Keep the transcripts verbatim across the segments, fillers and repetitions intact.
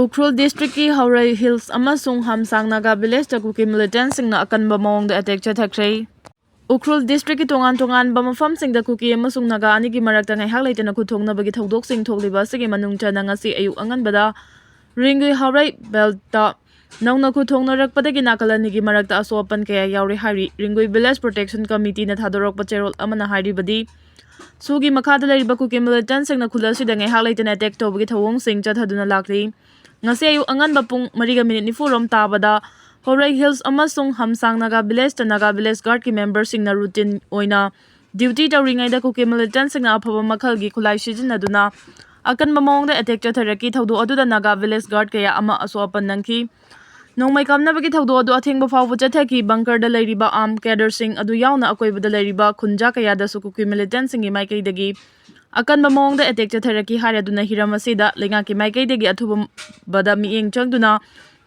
ꯎꯈ꯭ꯔꯨꯜ ꯗꯤꯁꯇ꯭ꯔꯤꯛꯀꯤ ꯍꯧꯔꯩ ꯍꯤꯜꯁ ꯑꯃꯁꯨꯡ ꯍꯝꯁꯥꯡ ꯅꯥꯒꯥ ꯚꯤꯂꯦꯖꯇ ꯀꯨꯀꯤ ꯃꯤꯂꯤꯇꯦꯟꯠꯁꯤꯡꯅ ꯑꯀꯟꯕ ꯃꯑꯣꯡꯗ ꯑꯦꯇꯦꯛ ꯆꯠꯊꯈ꯭ꯔꯦ꯫ ꯎꯈ꯭ꯔꯨꯜ ꯗꯤꯁꯇ꯭ꯔꯤꯛꯀꯤ ꯇꯣꯉꯥꯟ ꯇꯣꯉꯥꯟꯕ ꯃꯐꯝꯁꯤꯡꯗ ꯀꯨꯀꯤ ꯑꯃꯁꯨꯡ ꯅꯥꯒꯥ ꯑꯅꯤꯒꯤ ꯃꯔꯛꯇ ꯉꯥꯏꯍꯥꯛ ꯂꯩꯇꯅ ꯈꯨꯠꯊꯣꯛꯅꯕꯒꯤ ꯊꯧꯗꯣꯛꯁꯤꯡ ꯊꯣꯛꯂꯤꯕ ꯑꯁꯤꯒꯤ ꯃꯅꯨꯡ ꯆꯟꯅ ꯉꯁꯤ ꯑꯌꯨꯛ ꯑꯉꯟꯕꯗ ꯔꯤꯡꯒꯨꯏ ꯍꯥꯎꯔꯩ ꯕꯦꯜꯠꯇ ꯅꯧꯅ ꯈꯨꯠꯊꯣꯛꯅꯔꯛꯄꯗꯒꯤ ꯅꯥꯀꯜ ꯑꯅꯤꯒꯤ ꯃꯔꯛꯇ ꯑꯁꯣꯛ ꯑꯄꯟ ꯀꯌꯥ ꯌꯥꯎꯔꯦ ꯍꯥꯏꯔꯤ꯫ ꯔꯤꯡꯒꯨꯏ ꯚꯤꯂꯦꯖ ꯄ꯭ꯔꯣꯇꯦꯛꯁꯟ ꯀꯃꯤꯇꯤꯅ ꯊꯥꯗꯣꯔꯛꯄ ꯆꯦꯔꯣꯜ ꯑꯃꯅ ꯍꯥꯏꯔꯤꯕꯗꯤ, ꯁꯨꯒꯤ ꯃꯈꯥꯗ ꯂꯩꯔꯤꯕ ꯀꯨꯀꯤ ꯃꯤꯂꯤꯇꯦꯟꯠꯁꯤꯡꯅ ꯈꯨꯜ ꯑꯁꯤꯗ ꯉꯥꯏꯍꯥꯛ ꯂꯩꯇꯅ ꯑꯦꯇꯦꯛ ꯇꯧꯕꯒꯤ ꯊꯧꯑꯣꯡꯁꯤꯡ ꯆꯠꯊꯗꯨꯅ ꯂꯥꯛꯂꯤ꯫ ꯉꯁꯤ ꯑꯌꯨꯛ ꯑꯉꯟꯕ ꯄꯨꯡ ꯃꯔꯤꯒ ꯃꯤꯅꯤꯠ ꯅꯤꯐꯨ ꯔꯣꯝ ꯇꯥꯕꯗ ꯍꯣꯔꯩ ꯍꯤꯜꯁ ꯑꯃꯁꯨꯡ ꯍꯝꯁꯥꯡ ꯅꯥꯒꯥ ꯚꯤꯂꯦꯖꯇ ꯅꯥꯒꯥ ꯚꯤꯂꯦꯖ ꯒꯥꯔꯗꯀꯤ ꯃꯦꯝꯕꯔꯁꯤꯡꯅ ꯔꯨꯇꯤꯟ ꯑꯣꯏꯅ ꯗ꯭ꯌꯨꯇꯤ ꯇꯧꯔꯤꯉꯩꯗ ꯀꯨꯀꯤ ꯃꯤꯂꯤꯇꯦꯟꯠꯁꯤꯡꯅ ꯑꯐꯕ ꯃꯈꯜꯒꯤ ꯈꯨꯠꯂꯥꯏ ꯁꯤꯖꯤꯟꯅꯗꯨꯅ ꯑꯀꯟꯕ ꯃꯑꯣꯡꯗ ꯑꯦꯇꯦꯛ ꯆꯠꯊꯔꯛꯈꯤ꯫ ꯊꯧꯗꯣꯛ ꯑꯗꯨꯗ ꯅꯥꯒꯥ ꯚꯤꯂꯦꯖ ꯒꯥꯔꯗ ꯀꯌꯥ ꯑꯃ ꯑꯁꯣꯛ ꯑꯄꯟ ꯅꯪꯈꯤ꯫ ꯅꯣꯡꯃꯩ ꯀꯥꯞꯅꯕꯒꯤ ꯊꯧꯗꯣꯛ ꯑꯗꯨ ꯑꯊꯦꯡꯕ ꯐꯥꯎꯕ ꯆꯠꯊꯈꯤ꯫ ꯕꯪꯀꯔꯗ ꯂꯩꯔꯤꯕ ꯑꯥꯔꯝ ꯀꯦꯗꯔꯁꯤꯡ ꯑꯗꯨ ꯌꯥꯎꯅ ꯑꯀꯣꯏꯕꯗ ꯂꯩꯔꯤꯕ ꯈꯨꯟꯖꯥ ꯀꯌꯥꯗꯁꯨ ꯀꯨꯀꯤ ꯃꯤꯂꯤꯇꯦꯟꯠꯁꯤꯡꯒꯤ ꯃꯥꯏꯀꯩꯗꯒꯤ ꯑꯀꯟꯕ ꯃꯑꯣꯡꯗ ꯑꯦꯇꯦꯛ ꯆꯠꯊꯔꯛꯈꯤ ꯍꯥꯏꯔꯗꯨꯅ ꯍꯤꯔꯝ ꯑꯁꯤꯗ ꯂꯩꯉꯥꯛꯀꯤ ꯃꯥꯏꯀꯩꯗꯒꯤ ꯑꯊꯨꯕꯗ ꯃꯤꯠꯌꯦꯡ ꯆꯪꯗꯨꯅ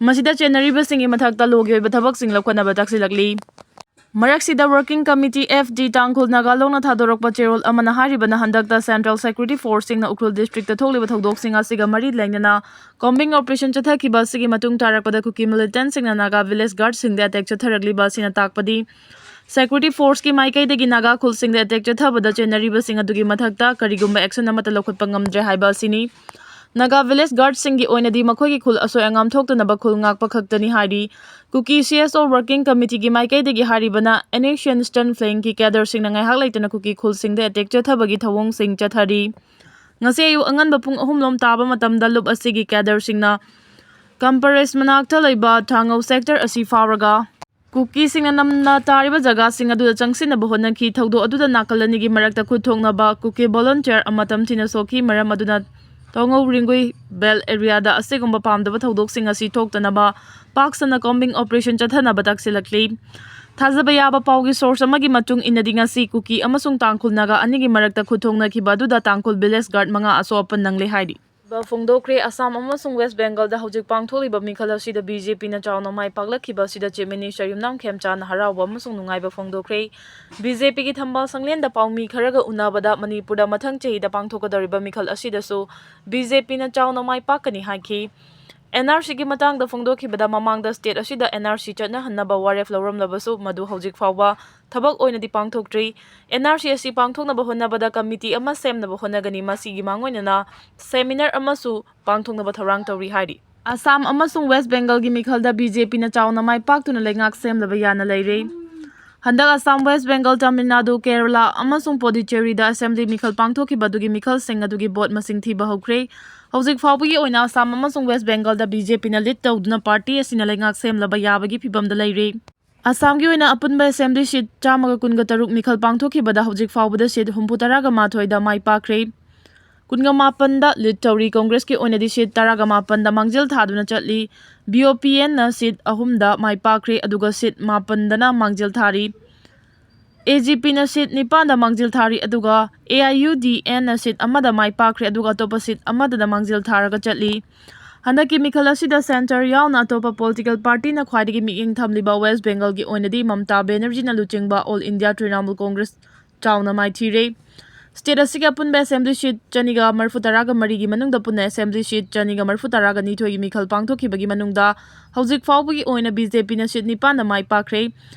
ꯃꯁꯤꯗ ꯆꯦꯟꯅꯔꯤꯕꯁꯤꯡꯒꯤ ꯃꯊꯛꯇ ꯂꯣꯒꯤ ꯑꯣꯏꯕ ꯊꯕꯛꯁꯤꯡ ꯂꯧꯈꯠꯅꯕ ꯇꯥꯛꯁꯤꯜꯂꯛꯂꯤ꯫ ꯃꯔꯛꯁꯤꯗ ꯋꯥꯔꯀꯤꯡ ꯀꯃꯤꯇꯤ, ꯑꯦꯐ ꯗꯤ ꯇꯥꯡꯈꯨꯜ ꯅꯥꯒꯥ ꯂꯣꯡꯅ ꯊꯥꯗꯣꯔꯛꯄ ꯆꯦꯔꯣꯜ ꯑꯃꯅ ꯍꯥꯏꯔꯤꯕꯅ ꯍꯟꯗꯛꯇ ꯁꯦꯟꯇ꯭ꯔꯦꯜ ꯁꯦꯀ꯭ꯌꯨꯔꯤꯇꯤ ꯐꯣꯔꯁꯁꯤꯡꯅ ꯎꯈ꯭ꯔꯨꯜ ꯗꯤꯁꯇ꯭ꯔꯤꯛꯇ ꯊꯣꯛꯂꯤꯕ ꯊꯧꯗꯣꯛꯁꯤꯡ ꯑꯁꯤꯒ ꯃꯔꯤ ꯂꯩꯅꯅ ꯀꯣꯝꯕꯤꯡ ꯑꯣꯄꯔꯦꯁꯟ ꯆꯠꯊꯈꯤꯕ ꯑꯁꯤꯒꯤ ꯃꯇꯨꯡ ꯇꯥꯔꯛꯄꯗ ꯀꯨꯀꯤ ꯃꯤꯂꯤꯇꯦꯟꯠꯁꯤꯡꯅ ꯅꯥꯒꯥ ꯚꯤꯂꯦꯖ ꯒꯥꯔꯗꯁꯤꯡꯗ ꯑꯦꯇꯦꯛ ꯆꯠꯊꯔꯛꯂꯤꯕ ꯑꯁꯤꯅ ꯇꯥꯛꯄꯗꯤ ꯁꯦꯀ꯭ꯌꯨꯔꯤꯇꯤ ꯐꯣꯔꯁꯀꯤ ꯃꯥꯏꯀꯩꯗꯒꯤ ꯅꯥꯒꯥ ꯈꯨꯜꯁꯤꯡꯗ ꯑꯦꯇꯦꯛ ꯆꯠꯊꯕꯗ ꯆꯦꯟꯅꯔꯤꯕꯁꯤꯡ ꯑꯗꯨꯒꯤ ꯃꯊꯛꯇ ꯀꯔꯤꯒꯨꯝꯕ ꯑꯦꯛꯁꯟ ꯑꯃꯠꯇ ꯂꯧꯈꯠꯄ ꯉꯝꯗ꯭ꯔꯦ ꯍꯥꯏꯕ ꯑꯁꯤꯅꯤ꯫ ꯅꯥꯒꯥ ꯚꯤꯂꯦꯖ ꯒꯥꯔꯗꯁꯤꯡꯒꯤ ꯑꯣꯏꯅꯗꯤ ꯃꯈꯣꯏꯒꯤ ꯈꯨꯜ ꯑꯁꯣꯏ ꯑꯉꯥꯝ ꯊꯣꯛꯇꯅꯕ ꯈꯨꯜ ꯉꯥꯛꯄ ꯈꯛꯇꯅꯤ ꯍꯥꯏꯔꯤ꯫ ꯀꯨꯀꯤ ꯁꯤ ꯑꯦꯁ ꯑꯣ ꯋꯥꯔꯀꯤꯡ ꯀꯃꯤꯇꯤꯒꯤ ꯃꯥꯏꯀꯩꯗꯒꯤ ꯍꯥꯏꯔꯤꯕꯅ ꯑꯦꯅꯦꯁꯤꯌꯟ ꯏꯁꯇꯔꯟ ꯐ꯭ꯂꯦꯡꯒꯤ ꯀꯦꯗꯔꯁꯤꯡꯅ ꯉꯥꯏꯍꯥꯛ ꯂꯩꯇꯅ ꯀꯨꯀꯤ ꯈꯨꯜꯁꯤꯡꯗ ꯑꯦꯇꯦꯛ ꯆꯠꯊꯕꯒꯤ ꯊꯧꯑꯣꯡꯁꯤꯡ ꯆꯠꯊꯔꯤ꯫ ꯉꯁꯤ ꯑꯌꯨꯛ ꯑꯉꯟꯕ ꯄꯨꯡ ꯑꯍꯨꯝ ꯂꯣꯝ ꯇꯥꯕ ꯃꯇꯝꯗ ꯂꯨꯞ ꯑꯁꯤꯒꯤ ꯀꯦꯗꯔꯁꯤꯡꯅ ꯀꯝꯄꯔꯦꯁ ꯃꯅꯥꯛꯇ ꯂꯩꯕ ꯊꯥꯡꯉꯧ ꯁꯦꯛꯇꯔ ꯑꯁꯤ ꯐꯥꯎꯔꯒ ꯀꯨꯀꯤꯁꯤꯡꯅ ꯅꯝꯅ ꯇꯥꯔꯤꯕ ꯖꯒꯥꯁꯤꯡ ꯑꯗꯨꯗ ꯆꯪꯁꯤꯟꯅꯕ ꯍꯣꯠꯅꯈꯤ꯫ ꯊꯧꯗꯣꯛ ꯑꯗꯨꯗ ꯅꯥꯀꯜ ꯑꯅꯤꯒꯤ ꯃꯔꯛꯇ ꯈꯨꯠ ꯊꯣꯛꯅꯕ ꯀꯨꯀꯤ ꯚꯣꯂꯨꯟꯇꯤꯌꯔ ꯑꯃ ꯇꯝꯊꯤꯅ ꯁꯣꯛꯈꯤ꯫ ꯃꯔꯝ ꯑꯗꯨꯅ ꯇꯣꯉꯧ ꯔꯤꯡꯒꯨꯏ ꯕꯦꯜ ꯑꯦꯔꯤꯌꯥꯗ ꯑꯁꯤꯒꯨꯝꯕ ꯄꯥꯝꯗꯕ ꯊꯧꯗꯣꯛꯁꯤꯡ ꯑꯁꯤ ꯊꯣꯛꯇꯅꯕ ꯄꯥꯛ ꯁꯟꯅ ꯀꯣꯝꯕꯤꯡ ꯑꯣꯄꯔꯦꯁꯟ ꯆꯠꯊꯅꯕ ꯇꯥꯛꯁꯤꯜꯂꯛꯂꯤ꯫ ꯊꯥꯖꯕ ꯌꯥꯕ ꯄꯥꯎꯒꯤ ꯁꯣꯔꯁ ꯑꯃꯒꯤ ꯃꯇꯨꯡ ꯏꯟꯅꯗꯤ ꯉꯁꯤ ꯀꯨꯀꯤ ꯑꯃꯁꯨꯡ ꯇꯥꯡꯈꯨꯜ ꯅꯥꯒꯥ ꯑꯅꯤꯒꯤ ꯃꯔꯛꯇ ꯈꯨꯠ ꯊꯣꯛꯅꯈꯤꯕ ꯑꯗꯨꯗ ꯇꯥꯡꯈꯨꯜ ꯚꯤꯂꯦꯖ ꯒꯥꯔꯗ ꯃꯉꯥ ꯑꯁꯣꯛ ꯑꯄꯟ ꯅꯪꯂꯦ ꯍꯥꯏꯔꯤ꯫ ꯐꯣꯡꯗꯣꯛꯈ꯭ꯔꯦ꯫ ꯑꯁꯥꯝ ꯑꯃꯁꯨꯡ ꯋꯦꯁ ꯕꯦꯡꯒꯜꯗ ꯍꯧꯖꯤꯛ ꯄꯥꯡꯊꯣꯛꯂꯤꯕ ꯃꯤꯈꯜ ꯑꯁꯤꯗ ꯕꯤ ꯖꯦ ꯄꯤꯅ ꯆꯥꯎꯅ ꯃꯥꯏ ꯄꯥꯛꯂꯛꯈꯤꯕ ꯑꯁꯤꯗ Chief Minister ꯌꯨꯝꯅꯥꯝ ꯈꯦꯝꯆꯥꯟꯅ ꯍꯔꯥꯎꯕ ꯑꯃꯁꯨꯡ ꯅꯨꯡꯉꯥꯏꯕ ꯐꯣꯡꯗꯣꯛꯈ꯭ꯔꯦ꯫ ꯕꯤ ꯖꯦ ꯄꯤꯒꯤ ꯊꯝꯕꯥꯜ ꯁꯪꯂꯦꯟꯗ ꯄꯥꯎꯃꯤ ꯈꯔꯒ ꯎꯅꯕꯗ ꯃꯅꯤꯄꯨꯔꯗ ꯃꯊꯪ ꯆꯍꯤꯗ ꯄꯥꯡꯊꯣꯛꯀꯗꯧꯔꯤꯕ ꯃꯤꯈꯜ ꯑꯁꯤꯗꯁꯨ ꯕꯤ ꯖꯦ ꯄꯤꯅ ꯆꯥꯎꯅ ꯃꯥꯏ ꯄꯥꯛꯀꯅꯤ ꯍꯥꯏꯈꯤ꯫ ꯑꯦꯟ ꯑꯥꯔ ꯁꯤꯒꯤ ꯃꯇꯥꯡꯗ ꯐꯣꯡꯗꯣꯛꯈꯤꯕꯗ, ꯃꯃꯥꯡꯗ state ꯑꯁꯤꯗ ꯑꯦꯟ ꯑꯥꯔ ꯁꯤ ꯆꯠꯅꯍꯟꯅꯕ ꯋꯥꯔꯦꯞ ꯂꯧꯔꯝꯂꯕꯁꯨ ꯃꯗꯨ ꯍꯧꯖꯤꯛ ꯐꯥꯎꯕ ꯊꯕꯛ ꯑꯣꯏꯅꯗꯤ ꯄꯥꯡꯊꯣꯛꯇ꯭ꯔꯤ꯫ ꯑꯦꯟ ꯑꯥꯔ ꯁꯤ ꯑꯁꯤ ꯄꯥꯡꯊꯣꯛꯅꯕ ꯍꯣꯠꯅꯕꯗ committee ꯑꯃ ꯁꯦꯝꯅꯕ ꯍꯣꯠꯅꯒꯅꯤ꯫ ꯃꯁꯤꯒꯤ ꯃꯥꯡꯑꯣꯏꯅꯅ seminar ꯑꯃꯁꯨ ꯄꯥꯡꯊꯣꯛꯅꯕ ꯊꯧꯔꯥꯡ ꯇꯧꯔꯤ ꯍꯥꯏꯔꯤ꯫ ꯑꯁꯥꯝ ꯑꯃꯁꯨꯡ ꯋꯦꯁ ꯕꯦꯡꯒꯜꯒꯤ ꯃꯤꯈꯜꯗ ꯕꯤ ꯖꯦ ꯄꯤꯅ ꯆꯥꯎꯅ ꯃꯥꯏ ꯄꯥꯛꯇꯨꯅ ꯂꯩꯉꯥꯛ ꯁꯦꯝꯂꯕ ꯌꯥꯅ ꯂꯩꯔꯦ꯫ ꯍꯟꯗꯛ ꯑꯁꯥꯝ, ꯋꯦꯁ ꯕꯦꯡꯒꯜ, ꯇꯥꯃꯤꯜ ꯅꯥꯗꯨ, ꯀꯦꯔꯂꯥ ꯑꯃꯁꯨꯡ ꯄꯣꯗꯤꯆꯦꯔꯤꯗ assembly ꯃꯤꯈꯜ ꯄꯥꯡꯊꯣꯛꯈꯤꯕ ꯑꯗꯨꯒꯤ ꯃꯤꯈꯜꯁꯤꯡ ꯑꯗꯨꯒꯤ vote ꯃꯁꯤꯡ ꯊꯤꯕ ꯍꯧꯈ꯭ꯔꯦ꯫ ꯍꯧꯖꯤꯛ ꯐꯥꯎꯕꯒꯤ ꯑꯣꯏꯅ ꯑꯁꯥꯝ ꯑꯃꯁꯨꯡ ꯋꯦꯁ ꯕꯦꯡꯒꯜꯗ ꯕꯤ ꯖꯦ ꯄꯤꯅ lead ꯇꯧꯗꯨꯅ party ꯑꯁꯤꯅ ꯂꯩꯉꯥꯛ ꯁꯦꯝꯂꯕ ꯌꯥꯕꯒꯤ ꯐꯤꯚꯝꯗ ꯂꯩꯔꯦ꯫ ꯑꯁꯥꯝꯒꯤ ꯑꯣꯏꯅ ꯑꯄꯨꯟꯕ assembly seat ꯆꯥꯝꯃꯒ ꯀꯨꯟꯒ ꯇꯔꯨꯛ ꯃꯤꯈꯜ ꯄꯥꯡꯊꯣꯛꯈꯤꯕꯗ ꯍꯧꯖꯤꯛ ꯐꯥꯎꯕꯗ seat ꯍꯨꯝꯐꯨ ꯇꯔꯥꯒ ꯃꯥꯊꯣꯏꯗ ꯃꯥꯏ ꯄꯥꯛꯈ꯭ꯔꯦ꯫ ꯀꯨꯟꯒ ꯃꯥꯄꯟꯗ lead ꯇꯧꯔꯤ꯫ ꯀꯣꯡꯒ꯭ꯔꯦꯁꯀꯤ ꯑꯣꯏꯅꯗꯤ seat ꯇꯔꯥꯒ ꯃꯥꯄꯟꯗ ꯃꯥꯡꯖꯤꯜ ꯊꯥꯗꯨꯅ ꯆꯠꯂꯤ꯫ ꯕꯤ ꯑꯣ ꯄꯤ ꯑꯦꯟꯅ seat ꯑꯍꯨꯝꯗ ꯃꯥꯏ ꯄꯥꯛꯈ꯭ꯔꯦ, ꯑꯗꯨꯒ seat ꯃꯥꯄꯟꯗꯅ ꯃꯥꯡꯖꯤꯜ ꯊꯥꯔꯤ꯫ ꯑꯦ ꯖꯤ ꯄꯤꯅ seat ꯅꯤꯄꯥꯟꯗ ꯃꯥꯡꯖꯤꯜ ꯊꯥꯔꯤ, ꯑꯗꯨꯒ A I U D ꯑꯦꯟꯅ seat ꯑꯃꯗ ꯃꯥꯏ ꯄꯥꯛꯈ꯭ꯔꯦ, ꯑꯗꯨꯒ ꯑꯇꯣꯞꯄ seat ꯑꯃꯗꯅ ꯃꯥꯡꯖꯤꯜ ꯊꯥꯔꯒ ꯆꯠꯂꯤ꯫ ꯍꯟꯗꯛꯀꯤ ꯃꯤꯈꯜ ꯑꯁꯤꯗ centre ꯌꯥꯎꯅ ꯑꯇꯣꯞꯄ political partyꯅ ꯈ꯭ꯋꯥꯏꯗꯒꯤ ꯃꯤꯠꯌꯦꯡ ꯊꯝꯂꯤꯕ ꯋꯦꯁ ꯕꯦꯡꯒꯜꯒꯤ ꯑꯣꯏꯅꯗꯤ ꯃꯝꯇꯥ ꯕꯦꯅꯔꯖꯤꯅ ꯂꯨꯆꯤꯡꯕ All India Trinamool Congress ꯆꯥꯎꯅ ꯃꯥꯏꯊꯤꯔꯦ꯫ State ꯑꯁꯤꯒꯤ ꯑꯄꯨꯟꯕ assembly seat ꯆꯅꯤꯒ ꯃꯔꯤꯐꯨ ꯇꯔꯥꯒ ꯃꯔꯤꯒꯤ ꯃꯅꯨꯡꯗ ꯄꯨꯟꯅ assembly seat ꯆꯅꯤꯒ ꯃꯔꯤꯐꯨ ꯇꯔꯥꯒ ꯅꯤꯊꯣꯏꯒꯤ ꯃꯤꯈꯜ ꯄꯥꯡꯊꯣꯛꯈꯤꯕꯒꯤ ꯃꯅꯨꯡꯗ ꯍꯧꯖꯤꯛ ꯐꯥꯎꯕꯒꯤ ꯑꯣꯏꯅ ꯕꯤ ꯖꯦ ꯄꯤꯅ seat ꯅꯤꯄꯥꯟꯗ ꯃꯥꯏ ꯄꯥꯛꯈ꯭ꯔꯦ꯫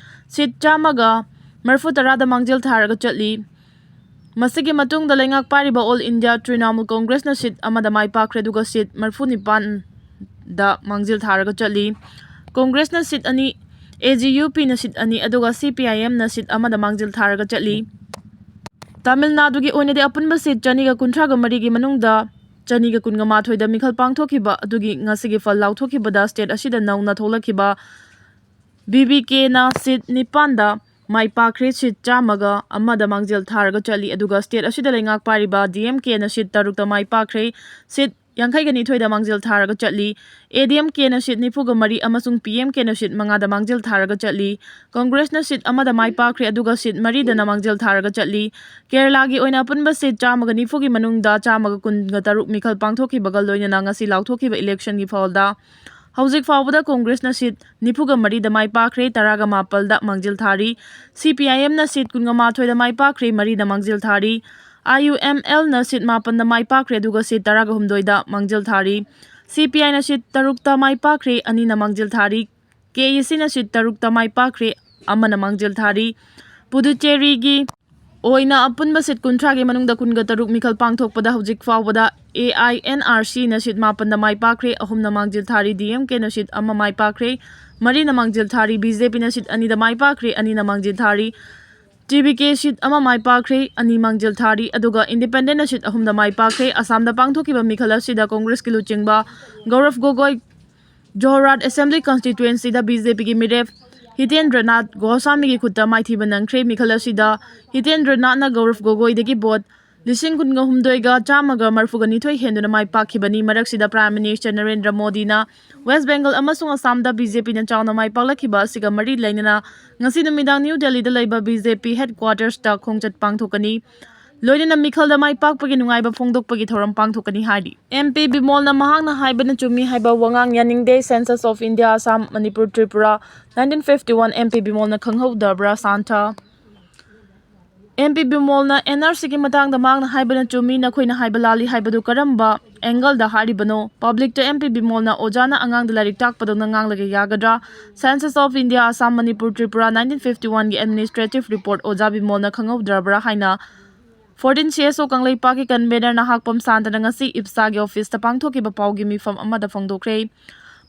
Seat ꯆꯥꯝꯃꯒ ꯃꯔꯤꯐꯨ ꯇꯔꯥꯗ ꯃꯥꯡꯖꯤꯜ ꯊꯥꯔꯒ ꯆꯠꯂꯤ꯫ ꯃꯁꯤꯒꯤ ꯃꯇꯨꯡꯗ ꯂꯩꯉꯥꯛ ꯄꯥꯏꯔꯤꯕ All India Trinamool Congressꯅ seat ꯑꯃꯗ ꯃꯥꯏ ꯄꯥꯛꯈ꯭ꯔꯦ, ꯑꯗꯨꯒ seat ꯃꯔꯤꯐꯨ ꯅꯤꯄꯥꯟꯗ ꯃꯥꯡꯖꯤꯜ ꯊꯥꯔꯒ ꯆꯠꯂꯤ꯫ ꯀꯣꯡꯒ꯭ꯔꯦꯁꯅ seat ꯑꯅꯤ, ꯑꯦ ꯖꯤ ꯌꯨ ꯄꯤꯅ seat ꯑꯅꯤ, ꯑꯗꯨꯒ ꯁꯤ ꯄꯤ ꯑꯥꯏ ꯑꯦꯝꯅ seat ꯑꯃꯗ ꯃꯥꯡꯖꯤꯜ ꯊꯥꯔꯒ ꯆꯠꯂꯤ꯫ ꯇꯥꯃꯤꯜ ꯅꯥꯗꯨꯒꯤ ꯑꯣꯏꯅꯗꯤ ꯑꯄꯨꯟꯕ seat ꯆꯅꯤꯒ ꯀꯨꯟꯊ꯭ꯔꯥꯒ ꯃꯔꯤꯒꯤ ꯃꯅꯨꯡꯗ ꯆꯅꯤꯒ ꯀꯨꯟꯒ ꯃꯥꯊꯣꯏꯗ ꯃꯤꯈꯜ ꯄꯥꯡꯊꯣꯛꯈꯤꯕ ꯑꯗꯨꯒꯤ ꯉꯁꯤꯒꯤ ꯐꯜ ꯂꯥꯎꯊꯣꯛꯈꯤꯕꯗ state ꯑꯁꯤꯗ ꯅꯧꯅ ꯊꯣꯛꯂꯛꯈꯤꯕ ꯕꯤ ꯕꯤ ꯀꯦꯅ seat ꯅꯤꯄꯥꯟꯗ ꯃꯥꯏ ꯄꯥꯛꯈ꯭ꯔꯦ, seat ꯆꯥꯝꯃꯒ ꯑꯃꯗ ꯃꯥꯡꯖꯤꯜ ꯊꯥꯔꯒ ꯆꯠꯂꯤ꯫ ꯑꯗꯨꯒ state ꯑꯁꯤꯗ ꯂꯩꯉꯥꯛ ꯄꯥꯏꯔꯤꯕ ꯗꯤ ꯑꯦꯝ ꯀꯦꯅ seat ꯇꯔꯨꯛꯇ ꯃꯥꯏ ꯄꯥꯛꯈ꯭ꯔꯦ, seat ꯌꯥꯡꯈꯩꯒ ꯅꯤꯊꯣꯏꯗ ꯃꯥꯡꯖꯤꯜ ꯊꯥꯔꯒ ꯆꯠꯂꯤ꯫ ꯑꯦ ꯗꯤ ꯑꯦꯝ ꯀꯦꯅ ꯁꯤꯠ ꯅꯤꯐꯨꯒ ꯃꯔꯤ ꯑꯃꯁꯨꯡ ꯄꯤ ꯑꯦꯝ ꯀꯦꯅ ꯁꯤꯠ ꯃꯉꯥꯗ ꯃꯥꯡꯖꯤꯜ ꯊꯥꯔꯒ ꯆꯠꯂꯤ꯫ ꯀꯪꯒ꯭ꯔꯦꯁꯅ ꯁꯤꯠ ꯑꯃꯗ ꯃꯥꯏ ꯄꯥꯛꯈ꯭ꯔꯦ, ꯑꯗꯨꯒ ꯁꯤꯠ ꯃꯔꯤꯗꯅ ꯃꯥꯡꯖꯤꯜ ꯊꯥꯔꯒ ꯆꯠꯂꯤ꯫ ꯀꯦꯔꯂꯥꯒꯤ ꯑꯣꯏꯅ ꯑꯄꯨꯟꯕ ꯁꯤꯠ ꯆꯥꯝꯃꯒ ꯅꯤꯐꯨꯒꯤ ꯃꯅꯨꯡꯗ ꯆꯥꯝꯃꯒ ꯀꯨꯟꯒ ꯇꯔꯨꯛ ꯃꯤꯈꯜ ꯄꯥꯡꯊꯣꯛꯈꯤꯕꯒ ꯂꯣꯏꯅꯅ ꯉꯁꯤ ꯂꯥꯎꯊꯣꯛꯈꯤꯕ ꯏꯂꯦꯛꯁꯟꯒꯤ ꯐꯜꯗ ꯍꯧꯖꯤꯛ ꯐꯥꯎꯕꯗ ꯀꯪꯒ꯭ꯔꯦꯁꯅ ꯁꯤꯠ ꯅꯤꯐꯨꯒ ꯃꯔꯤꯗ ꯃꯥꯏ ꯄꯥꯛꯈ꯭ꯔꯦ, ꯇꯔꯥꯒ ꯃꯥꯄꯜꯗ ꯃꯥꯡꯖꯤꯜ ꯊꯥꯔꯤ꯫ ꯁꯤ ꯄꯤ ꯑꯥꯏ ꯑꯦꯝꯅ ꯁꯤꯠ ꯀꯨꯟꯒ ꯃꯥꯊꯣꯏꯗ ꯃꯥꯏ ꯄꯥꯛꯈ꯭ꯔꯦ, ꯃꯔꯤꯗ ꯃꯥꯡꯖꯤꯜ ꯊꯥꯔꯤ꯫ ꯑꯥꯏ ꯌꯨ ꯑꯦꯝ ꯑꯦꯜꯅ ꯁꯤꯠ ꯃꯥꯄꯟꯗ ꯃꯥꯏ ꯄꯥꯛꯈ꯭ꯔꯦ, ꯑꯗꯨꯒ ꯁꯤꯠ ꯇꯔꯥꯒ ꯍꯨꯝꯗꯣꯏꯗ ꯃꯥꯡꯖꯤꯜ ꯊꯥꯔꯤ꯫ ꯁꯤ ꯄꯤ ꯑꯥꯏꯅ ꯁꯤꯠ ꯇꯔꯨꯛꯇ ꯃꯥꯏ ꯄꯥꯛꯈ꯭ꯔꯦ, ꯑꯅꯤꯅ ꯃꯥꯡꯖꯤꯜ ꯊꯥꯔꯤ꯫ ꯀꯦ ꯑꯦ ꯁꯤꯅ ꯁꯤꯠ ꯇꯔꯨꯛꯇ ꯃꯥꯏ ꯄꯥꯛꯈ꯭ꯔꯦ, ꯑꯃꯅ ꯃꯥꯡꯖꯤꯜ ꯊꯥꯔꯤ꯫ ꯄꯨꯗꯨꯆꯦꯔꯤꯒꯤ ꯑꯣꯏꯅ ꯑꯄꯨꯟꯕ ꯁꯤꯠ ꯀꯨꯟꯊ꯭ꯔꯥꯒꯤ ꯃꯅꯨꯡꯗ ꯀꯨꯟꯒ ꯇꯔꯨꯛ ꯃꯤꯈꯜ ꯄꯥꯡꯊꯣꯛꯄꯗ ꯍꯧꯖꯤꯛ ꯐꯥꯎꯕꯗ ꯑꯦ ꯑꯥꯏ ꯑꯦꯟ ꯑꯥꯔ ꯁꯤꯅ ꯁꯤꯠ ꯃꯥꯄꯟꯗ ꯃꯥꯏ ꯄꯥꯛꯈ꯭ꯔꯦ, ꯑꯍꯨꯝꯅ ꯃꯥꯡꯖꯤꯜ ꯊꯥꯔꯤ꯫ ꯗꯤ ꯑꯦꯝ ꯀꯦꯅ ꯁꯤꯠ ꯑꯃ ꯃꯥꯏ ꯄꯥꯛꯈ꯭ꯔꯦ, ꯃꯔꯤꯅ ꯃꯥꯡꯖꯤꯜ ꯊꯥꯔꯤ꯫ ꯕꯤ ꯖꯦ ꯄꯤꯅ ꯁꯤꯠ ꯑꯅꯤꯗ ꯃꯥꯏ ꯄꯥꯛꯈ꯭ꯔꯦ, ꯑꯅꯤꯅ ꯃꯥꯡꯖꯤꯜ ꯊꯥꯔꯤ꯫ ꯇꯤ ꯚꯤ ꯀꯦ ꯁꯤꯠ ꯑꯃ ꯃꯥꯏ ꯄꯥꯛꯈ꯭ꯔꯦ, ꯑꯅꯤ ꯃꯥꯡꯖꯤꯜ ꯊꯥꯔꯤ꯫ ꯑꯗꯨꯒ ꯏꯟꯗꯤꯄꯦꯟꯗꯦꯟꯅ ꯁꯤꯠ ꯑꯍꯨꯝꯗ ꯃꯥꯏ ꯄꯥꯛꯈ꯭ꯔꯦ꯫ ꯑꯁꯥꯝꯗ ꯄꯥꯡꯊꯣꯛꯈꯤꯕ ꯃꯤꯈꯜ ꯑꯁꯤꯗ ꯀꯣꯡꯒ꯭ꯔꯦꯁꯀꯤ ꯂꯨꯆꯤꯡꯕ ꯒꯧꯔꯚ ꯒꯣꯒꯣꯏ ꯖꯣꯔꯍꯥꯠ ꯑꯦꯁꯦꯝꯕ꯭ꯂꯤ ꯀꯟꯁꯇꯤꯇ꯭ꯋꯦꯟꯁꯤꯗ ꯕꯤ ꯖꯦ ꯄꯤꯒꯤ ꯃꯤꯔꯦꯞ ꯍꯤꯇꯦꯟꯗ꯭ꯔꯅꯥꯊ ꯒꯣꯁꯥꯃꯤꯒꯤ ꯈꯨꯠꯇ ꯃꯥꯏꯊꯤꯕ ꯅꯪꯈ꯭ꯔꯦ꯫ ꯃꯤꯈꯜ ꯑꯁꯤꯗ ꯍꯤꯇꯦꯟꯗ꯭ꯔꯅꯥꯊꯅ ꯒꯧꯔꯚ ꯒꯣꯒꯣꯏꯗꯒꯤ ꯚꯣꯠ ꯂꯤꯁꯤꯡ ꯀꯨꯟꯒ ꯍꯨꯝꯗꯣꯏꯒ ꯆꯥꯝꯃꯒ ꯃꯔꯤꯐꯨꯒ ꯅꯤꯊꯣꯏ ꯍꯦꯟꯗꯨꯅ ꯃꯥꯏ ꯄꯥꯛꯈꯤꯕꯅꯤ꯫ ꯃꯔꯛꯁꯤꯗ ꯄ꯭ꯔꯥꯏꯝ ꯃꯤꯅꯤꯁꯇꯔ ꯅꯔꯦꯟꯗ꯭ꯔ ꯃꯣꯗꯤꯅ ꯋꯦꯁ ꯕꯦꯡꯒꯜ ꯑꯃꯁꯨꯡ ꯑꯁꯥꯝꯗ ꯕꯤ ꯖꯦ ꯄꯤꯅ ꯆꯥꯎꯅ ꯃꯥꯏ ꯄꯥꯛꯂꯛꯈꯤꯕ ꯑꯁꯤꯒ ꯃꯔꯤ ꯂꯩꯅꯅ ꯉꯁꯤ ꯅꯨꯃꯤꯗꯥꯡ ꯅ꯭ꯌꯨ ꯗꯦꯜꯂꯤꯗ ꯂꯩꯕ ꯕꯤ ꯖꯦ ꯄꯤ ꯍꯦꯗꯀ꯭ꯋꯥꯇꯔꯁꯇ ꯈꯣꯡꯆꯠ ꯄꯥꯡꯊꯣꯛꯀꯅꯤ꯫ ꯂꯣꯏꯅꯅ ꯃꯤꯈꯜꯗ ꯃꯥꯏ ꯄꯥꯛꯄꯒꯤ ꯅꯨꯡꯉꯥꯏꯕ ꯐꯣꯡꯗꯣꯛꯄꯒꯤ ꯊꯧꯔꯝ ꯄꯥꯡꯊꯣꯛꯀꯅꯤ ꯍꯥꯏꯔꯤ꯫ ꯑꯦꯝ ꯄꯤ ꯕꯤꯃꯣꯜꯅ ꯃꯍꯥꯛꯅ ꯍꯥꯏꯕꯅ ꯆꯨꯝꯃꯤ ꯍꯥꯏꯕ ꯋꯥꯉꯥꯡ ꯌꯥꯅꯤꯡꯗꯦ꯫ Census of India, Assam, Manipur, Tripura, nineteen fifty one, M P ꯕꯤꯃꯣꯜꯅ ꯈꯪꯍꯧꯗꯕ꯭ꯔꯥ? ꯁꯥꯟꯊ꯫ ꯑꯦꯝ ꯄꯤ ꯕꯤꯃꯣꯜꯅ ꯑꯦꯟ ꯑꯥꯔ ꯁꯤꯒꯤ ꯃꯇꯥꯡꯗ ꯃꯍꯥꯛꯅ ꯍꯥꯏꯕꯅ ꯆꯨꯝꯃꯤ, ꯅꯈꯣꯏꯅ ꯍꯥꯏꯕ ꯂꯥꯜꯂꯤ ꯍꯥꯏꯕꯗꯨ ꯀꯔꯝꯕ ꯑꯦꯡꯒꯜꯗ ꯍꯥꯏꯔꯤꯕꯅꯣ? ꯄꯕ꯭ꯂꯤꯛꯇ ꯑꯦꯝ ꯄꯤ ꯕꯤꯃꯣꯜꯅ ꯑꯣꯖꯥꯅ ꯑꯉꯥꯡꯗ ꯂꯥꯏꯔꯤꯛ ꯇꯥꯛꯄꯗꯧꯅ ꯉꯥꯡꯂꯒ ꯌꯥꯒꯗ꯭ꯔꯥ? Census of India, Assam, Manipur, Tripura, nineteen fifty one ꯒꯤ administrative report ꯑꯣꯖꯥ ꯕꯤꯃꯣꯜꯅ ꯈꯪꯍꯧꯗ꯭ꯔꯕ꯭ꯔꯥ ꯍꯥꯏꯅ fourteen C S O ꯀꯪꯂꯩꯄꯥꯛꯀꯤ convener ꯅꯍꯥꯛꯄꯝ ꯁꯥꯟꯇꯅ ꯉꯁꯤ ꯏꯞꯁꯥꯒꯤ ꯑꯣꯐꯤꯁꯇ ꯄꯥꯡꯊꯣꯛꯈꯤꯕ ꯄꯥꯎꯒꯤ ꯃꯤꯐꯝ ꯑꯃꯗ ꯐꯣꯡꯗꯣꯛꯈ꯭ꯔꯦ꯫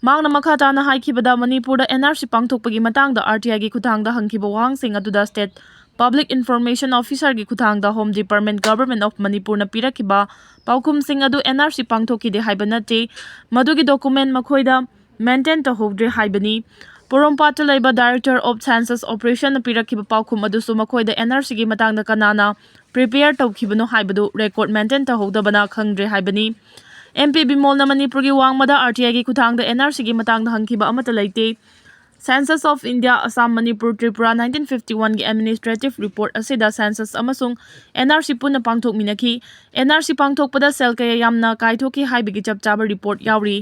ꯃꯍꯥꯛꯅ ꯃꯈꯥ ꯇꯥꯅ ꯍꯥꯏꯈꯤꯕꯗ, ꯃꯅꯤꯄꯨꯔꯗ ꯑꯦꯟ ꯑꯥꯔ ꯁꯤ ꯄꯥꯡꯊꯣꯛꯄꯒꯤ ꯃꯇꯥꯡꯗ ꯑꯥꯔ ꯇꯤ ꯑꯥꯏꯒꯤ ꯈꯨꯠꯊꯥꯡꯗ ꯍꯪꯈꯤꯕ ꯋꯥꯍꯪꯁꯤꯡ ꯑꯗꯨꯗ state public information officerꯒꯤ ꯈꯨꯠꯊꯥꯡꯗ Home Department, Government of ꯃꯅꯤꯄꯨꯔꯅ ꯄꯤꯔꯛꯈꯤꯕ ꯄꯥꯎꯈꯨꯝꯁꯤꯡ ꯑꯗꯨ ꯑꯦꯟ ꯑꯥꯔ ꯁꯤ ꯄꯥꯡꯊꯣꯛꯈꯤꯗꯦ ꯍꯥꯏꯕ ꯅꯠꯇꯦ, ꯃꯗꯨꯒꯤ document ꯃꯈꯣꯏꯗ maintain ꯇꯧꯍꯧꯗ꯭ꯔꯦ ꯍꯥꯏꯕꯅꯤ꯫ ꯄꯣꯔꯣꯝꯄꯥꯠꯇ ꯂꯩꯕ Director of Census Operationꯅ ꯄꯤꯔꯛꯈꯤꯕ ꯄꯥꯎꯈꯨꯝ ꯑꯗꯨꯁꯨ ꯃꯈꯣꯏꯗ ꯑꯦꯟ ꯑꯥꯔ ꯁꯤꯒꯤ ꯃꯇꯥꯡꯗ ꯀꯅꯥꯅ prepare ꯇꯧꯈꯤꯕꯅꯣ ꯍꯥꯏꯕꯗꯨ record maintain ꯇꯧꯍꯧꯗꯕꯅ ꯈꯪꯗ꯭ꯔꯦ ꯍꯥꯏꯕꯅꯤ꯫ ꯑꯦꯝ ꯄꯤ ꯕꯤꯃꯣꯜꯅ ꯃꯅꯤꯄꯨꯔꯒꯤ ꯋꯥꯡꯃꯗ ꯑꯥꯔ ꯇꯤ ꯑꯥꯏꯒꯤ ꯈꯨꯠꯊꯥꯡꯗ ꯑꯦꯟ ꯑꯥꯔ ꯁꯤꯒꯤ ꯃꯇꯥꯡꯗ ꯍꯪꯈꯤꯕ ꯑꯃꯠꯇ ꯂꯩꯇꯦ꯫ Census of India, Assam, Manipur, Tripura, nineteen fifty-one ꯒꯤ administrative report ꯑꯁꯤꯗ census ꯑꯃꯁꯨꯡ ꯑꯦꯟ ꯑꯥꯔ ꯁꯤ ꯄꯨꯟꯅ ꯄꯥꯡꯊꯣꯛꯃꯤꯟꯅꯈꯤ꯫ ꯑꯦꯟ ꯑꯥꯔ ꯁꯤ ꯄꯥꯡꯊꯣꯛꯄꯗ ꯁꯦꯜ ꯀꯌꯥ ꯌꯥꯝꯅ ꯀꯥꯏꯊꯣꯛꯈꯤ ꯍꯥꯏꯕꯒꯤ ꯆꯞ ꯆꯥꯕ report ꯌꯥꯎꯔꯤ꯫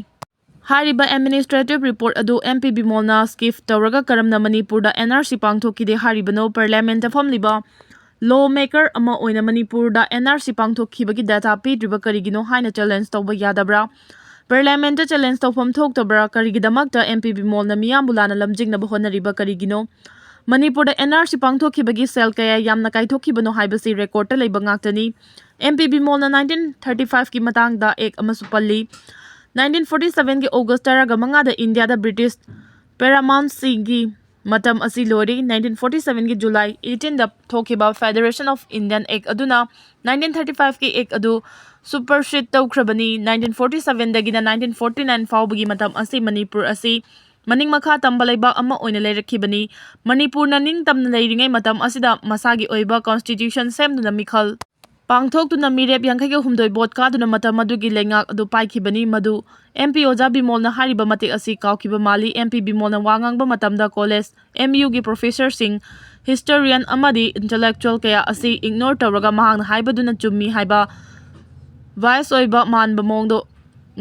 ꯍꯥꯏꯔꯤꯕ administrative report ꯑꯗꯨ ꯑꯦꯝ ꯄꯤ ꯕꯤꯃꯣꯜꯅ skip ꯇꯧꯔꯒ ꯀꯔꯝꯅ ꯃꯅꯤꯄꯨꯔꯗ ꯑꯦꯟ ꯑꯥꯔ ꯁꯤ ꯄꯥꯡꯊꯣꯛꯈꯤꯗꯦ ꯍꯥꯏꯔꯤꯕꯅꯣ? Parliament ꯐꯝꯂꯤꯕ law maker ꯑꯃ ꯑꯣꯏꯅ ꯃꯅꯤꯄꯨꯔꯗ ꯑꯦꯟ ꯑꯥꯔ ꯁꯤ ꯄꯥꯡꯊꯣꯛꯈꯤꯕꯒꯤ data ꯄꯤꯗ꯭ꯔꯤꯕ ꯀꯔꯤꯒꯤꯅꯣ ꯍꯥꯏꯅ challenge ꯇꯧꯕ ꯌꯥꯗꯕ꯭ꯔꯥ? Parliament challenge ꯇꯧꯐꯝ ꯊꯣꯛꯇꯕ꯭ꯔꯥ? ꯀꯔꯤꯒꯤꯗꯃꯛꯇ ꯑꯦꯝ ꯄꯤ ꯕꯤꯃꯣꯜꯅ ꯃꯤꯌꯥꯝꯕꯨ ꯂꯥꯟꯅ ꯂꯝꯖꯤꯡꯅꯕ ꯍꯣꯠꯅꯔꯤꯕ ꯀꯔꯤꯒꯤꯅꯣ? ꯃꯅꯤꯄꯨꯔꯗ ꯑꯦꯟ ꯑꯥꯔ ꯁꯤ ꯄꯥꯡꯊꯣꯛꯈꯤꯕꯒꯤ ꯁꯦꯜ ꯀꯌꯥ ꯌꯥꯝꯅ ꯀꯥꯏꯊꯣꯛꯈꯤꯕꯅꯣ ꯍꯥꯏꯕꯁꯤ recordꯇ ꯂꯩꯕ ꯉꯥꯛꯇꯅꯤ꯫ ꯑꯦꯝ ꯄꯤ ꯕꯤꯃꯣꯜꯅ nineteen thirty fiveꯀꯤ ꯃꯇꯥꯡꯗ act ꯑꯃꯁꯨ ꯄꯜꯂꯤ꯫ Nineteen forty sevenꯒꯤ August ꯇꯔꯥꯒ ꯃꯉꯥꯗ ꯏꯟꯗꯤꯌꯥꯗ British paramountcyꯒꯤ ꯃꯇꯝ ꯑꯁꯤ ꯂꯣꯏꯔꯤ꯫ Nineteen forty sevenꯒꯤ July eighteenꯗ ꯊꯣꯛꯈꯤꯕ Federation of Indian Act ꯑꯗꯨꯅ nineteen thirty fiveꯀꯤ act ꯑꯗꯨ supersede ꯇꯧꯈ꯭ꯔꯕꯅꯤ꯫ Nineteen forty sevenꯗꯒꯤꯅ nineteen forty nine ꯐꯥꯎꯕꯒꯤ ꯃꯇꯝ ꯑꯁꯤ ꯃꯅꯤꯄꯨꯔ ꯑꯁꯤ ꯃꯅꯤꯡ ꯃꯈꯥ ꯇꯝꯕ ꯂꯩꯕꯥꯛ ꯑꯃ ꯑꯣꯏꯅ ꯂꯩꯔꯛꯈꯤꯕꯅꯤ꯫ ꯃꯅꯤꯄꯨꯔꯅ ꯅꯤꯡꯇꯝꯅ ꯂꯩꯔꯤꯉꯩ ꯃꯇꯝ ꯑꯁꯤꯗ ꯃꯁꯥꯒꯤ ꯑꯣꯏꯕ constitution ꯁꯦꯝꯗꯨꯅ ꯃꯤꯈꯜ ꯄꯥꯡꯊꯣꯛꯇꯨꯅ ꯃꯤꯔꯦꯞ ꯌꯥꯡꯈꯩꯒ ꯍꯨꯝꯗꯣꯏ vote ꯀꯥꯗꯨꯅ ꯃꯇꯝ ꯑꯗꯨꯒꯤ ꯂꯩꯉꯥꯛ ꯑꯗꯨ ꯄꯥꯏꯈꯤꯕꯅꯤ꯫ ꯃꯗꯨ ꯑꯦꯝ ꯄꯤ ꯑꯣꯖꯥ ꯕꯤꯃꯣꯜꯅ ꯍꯥꯏꯔꯤꯕ ꯃꯇꯤꯛ ꯑꯁꯤ ꯀꯥꯎꯈꯤꯕ ꯃꯥꯜꯂꯤ꯫ ꯑꯦꯝ ꯄꯤ ꯕꯤꯃꯣꯜꯅ ꯋꯥ ꯉꯥꯡꯕ ꯃꯇꯝꯗ college, ꯑꯦꯝ ꯌꯨꯒꯤ professorꯁꯤꯡ, historian ꯑꯃꯗꯤ intellectual ꯀꯌꯥ ꯑꯁꯤ ignore ꯇꯧꯔꯒ ꯃꯍꯥꯛꯅ ꯍꯥꯏꯕꯗꯨꯅ ꯆꯨꯝꯃꯤ ꯍꯥꯏꯕ bias ꯑꯣꯏꯕ ꯃꯥꯟꯕ ꯃꯑꯣꯡꯗ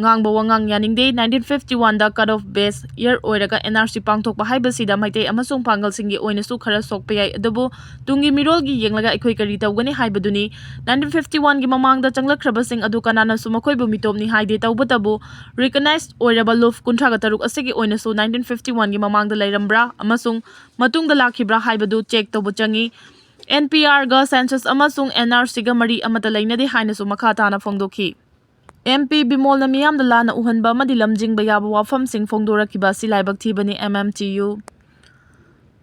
ꯉꯥꯡꯕ ꯋꯥꯉꯥꯡ ꯌꯥꯅꯤꯡꯗꯦ꯫ Nineteen fifty oneꯗ cut off base year ꯑꯣꯏꯔꯒ ꯑꯦꯟ ꯑꯥꯔ ꯁꯤ ꯄꯥꯡꯊꯣꯛꯄ ꯍꯥꯏꯕꯁꯤꯗ ꯃꯩꯇꯩ ꯑꯃꯁꯨꯡ ꯄꯥꯡꯒꯜꯁꯤꯡꯒꯤ ꯑꯣꯏꯅꯁꯨ ꯈꯔ ꯁꯣꯛꯄ ꯌꯥꯏ, ꯑꯗꯨꯕꯨ ꯇꯨꯡꯒꯤ ꯃꯤꯔꯣꯜꯒꯤ ꯌꯦꯡꯂꯒ ꯑꯩꯈꯣꯏ ꯀꯔꯤ ꯇꯧꯒꯅꯤ ꯍꯥꯏꯕꯗꯨꯅꯤ꯫ Nineteen fifty oneꯒꯤ ꯃꯃꯥꯡꯗ ꯆꯪꯂꯛꯈ꯭ꯔꯕꯁꯤꯡ ꯑꯗꯨ ꯀꯅꯥꯅꯁꯨ ꯃꯈꯣꯏꯕꯨ ꯃꯤꯇꯣꯞꯅꯤ ꯍꯥꯏꯗꯦ, ꯇꯧꯕꯇꯕꯨ recognised ꯑꯣꯏꯔꯕ ꯂꯨꯞ ꯀꯨꯟꯊ꯭ꯔꯥꯒ ꯇꯔꯨꯛ ꯑꯁꯤꯒꯤ ꯑꯣꯏꯅꯁꯨ nineteen fifty oneꯒꯤ ꯃꯃꯥꯡꯗ ꯂꯩꯔꯝꯕ꯭ꯔꯥ ꯑꯃꯁꯨꯡ ꯃꯇꯨꯡꯗ ꯂꯥꯛꯈꯤꯕ꯭ꯔꯥ ꯍꯥꯏꯕꯗꯨ check ꯇꯧꯕ ꯆꯪꯏ꯫ ꯑꯦꯟ ꯄꯤ ꯑꯥꯔꯒ census ꯑꯃꯁꯨꯡ ꯑꯦꯟ ꯑꯥꯔ ꯁꯤꯒ ꯃꯔꯤ ꯑꯃꯠꯇ ꯂꯩꯅꯗꯦ ꯍꯥꯏꯅꯁꯨ ꯃꯈꯥ ꯇꯥꯅ ꯐꯣꯡꯗꯣꯛꯈꯤ꯫ ꯑꯦꯝ ꯄꯤ ꯕꯤꯃꯣꯜꯅ ꯃꯤꯌꯥꯝꯗ ꯂꯥꯟꯅ ꯎꯍꯟꯕ ꯑꯃꯗꯤ ꯂꯝꯖꯤꯡꯕ ꯌꯥꯕ ꯋꯥꯐꯝꯁꯤꯡ ꯐꯣꯡꯗꯣꯔꯛꯈꯤꯕ ꯑꯁꯤ ꯂꯥꯏꯕꯛ ꯊꯤꯕꯅꯤ, ꯑꯦꯝ ꯑꯦꯝ ꯇꯤ ꯌꯨ꯫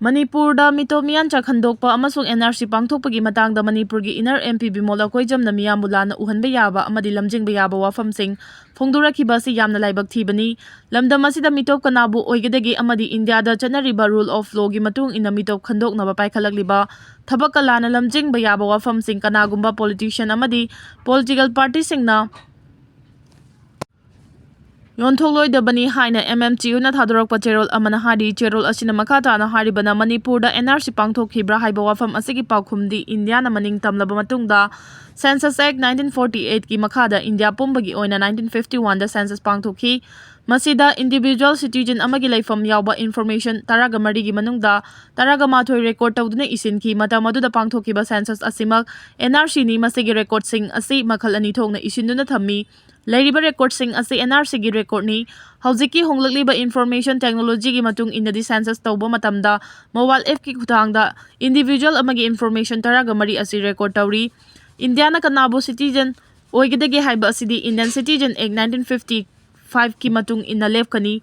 ꯃꯅꯤꯄꯨꯔꯗ ꯃꯤꯇꯣꯞ ꯃꯤꯌꯥꯟꯆꯥ ꯈꯟꯗꯣꯛꯄ ꯑꯃꯁꯨꯡ ꯑꯦꯟ ꯑꯥꯔ ꯁꯤ ꯄꯥꯡꯊꯣꯛꯄꯒꯤ ꯃꯇꯥꯡꯗ ꯃꯅꯤꯄꯨꯔꯒꯤ inner ꯑꯦꯝ ꯄꯤ ꯕꯤꯃꯣꯜ ꯑꯀꯣꯏꯖꯝꯅ ꯃꯤꯌꯥꯝꯕꯨ ꯂꯥꯟꯅ ꯎꯍꯟꯕ ꯌꯥꯕ ꯑꯃꯗꯤ ꯂꯝꯖꯤꯡꯕ ꯌꯥꯕ ꯋꯥꯐꯝꯁꯤꯡ ꯐꯣꯡꯗꯣꯔꯛꯈꯤꯕ ꯑꯁꯤ ꯌꯥꯝꯅ ꯂꯥꯏꯕꯛ ꯊꯤꯕꯅꯤ꯫ ꯂꯝꯗꯝ ꯑꯁꯤꯗ ꯃꯤꯇꯣꯞ ꯀꯅꯥꯕꯨ ꯑꯣꯏꯒꯗꯒꯦ ꯑꯃꯗꯤ ꯏꯟꯗꯤꯌꯥꯗ ꯆꯠꯅꯔꯤꯕ rule of lawꯒꯤ ꯃꯇꯨꯡ ꯏꯟꯅ ꯃꯤꯇꯣꯞ ꯈꯟꯗꯣꯛꯅꯕ ꯄꯥꯏꯈꯠꯂꯛꯂꯤꯕ ꯊꯕꯛꯀ ꯂꯥꯟꯅ ꯂꯝꯖꯤꯡꯕ ꯌꯥꯕ ꯋꯥꯐꯝꯁꯤꯡ ꯀꯅꯥꯒꯨꯝꯕ politician ꯑꯃꯗꯤ political partyꯁꯤꯡꯅ ꯌꯣꯟꯊꯣꯛꯂꯣꯏꯗꯕꯅꯤ ꯍꯥꯏꯅ ꯑꯦꯝ ꯑꯦꯝ ꯇꯤ ꯌꯨꯅ ꯊꯥꯗꯣꯔꯛꯄ ꯆꯦꯔꯣꯜ ꯑꯃꯅ ꯍꯥꯏꯔꯤ꯫ ꯆꯦꯔꯣꯜ ꯑꯁꯤꯅ ꯃꯈꯥ ꯇꯥꯅ ꯍꯥꯏꯔꯤꯕꯅ, ꯃꯅꯤꯄꯨꯔꯗ ꯑꯦꯟ ꯑꯥꯔ ꯁꯤ ꯄꯥꯡꯊꯣꯛꯈꯤꯕ꯭ꯔꯥ ꯍꯥꯏꯕ ꯋꯥꯐꯝ ꯑꯁꯤꯒꯤ ꯄꯥꯎꯈꯨꯝꯗꯤ ꯏꯟꯗꯤꯌꯥꯅ ꯃꯅꯤꯡ ꯇꯝꯂꯕ ꯃꯇꯨꯡꯗ Census Act nineteen forty eight ꯀꯤ ꯃꯈꯥꯗ ꯏꯟꯗꯤꯌꯥ ꯄꯨꯝꯕꯒꯤ ꯑꯣꯏꯅ nineteen fifty one ꯗ census ꯄꯥꯡꯊꯣꯛꯈꯤ꯫ ꯃꯁꯤꯗ individual citizen ꯑꯃꯒꯤ ꯂꯩꯐꯝ ꯌꯥꯎꯕ information ꯇꯔꯥꯒ ꯃꯔꯤꯒꯤ ꯃꯅꯨꯡꯗ ꯇꯔꯥꯒ ꯃꯥꯊꯣꯏ record ꯇꯧꯗꯨꯅ ꯏꯁꯤꯟꯈꯤ꯫ ꯃꯇꯝ ꯑꯗꯨꯗ ꯄꯥꯡꯊꯣꯛꯈꯤꯕ census ꯑꯁꯤꯃꯛ ꯑꯦꯟ ꯑꯥꯔ ꯁꯤꯅꯤ꯫ ꯃꯁꯤꯒꯤ recordꯁꯤꯡ ꯑꯁꯤ ꯃꯈꯜ ꯑꯅꯤ ꯊꯣꯛꯅ ꯏꯁꯤꯟꯗꯨꯅ ꯊꯝꯃꯤ꯫ ꯂꯩꯔꯤꯕ recordꯁꯤꯡ ꯑꯁꯤ ꯑꯦꯟ ꯑꯥꯔ ꯁꯤꯒꯤ recordꯅꯤ꯫ ꯍꯧꯖꯤꯛꯀꯤ ꯍꯣꯡꯂꯛꯂꯤꯕ information technologyꯒꯤ ꯃꯇꯨꯡ ꯏꯟꯅꯗꯤ census ꯇꯧꯕ ꯃꯇꯝꯗ mobile appꯀꯤ ꯈꯨꯠꯊꯥꯡꯗ individual ꯑꯃꯒꯤ information ꯇꯔꯥꯒ ꯃꯔꯤ ꯑꯁꯤ record ꯇꯧꯔꯤ꯫ ꯏꯟꯗꯤꯌꯥꯅ ꯀꯅꯥꯕꯨ citizen ꯑꯣꯏꯒꯗꯒꯦ ꯍꯥꯏꯕ ꯑꯁꯤꯗꯤ Indian Citizen Act nineteen fifty five ꯀꯤ ꯃꯇꯨꯡ ꯏꯟꯅ ꯂꯦꯞꯀꯅꯤ꯫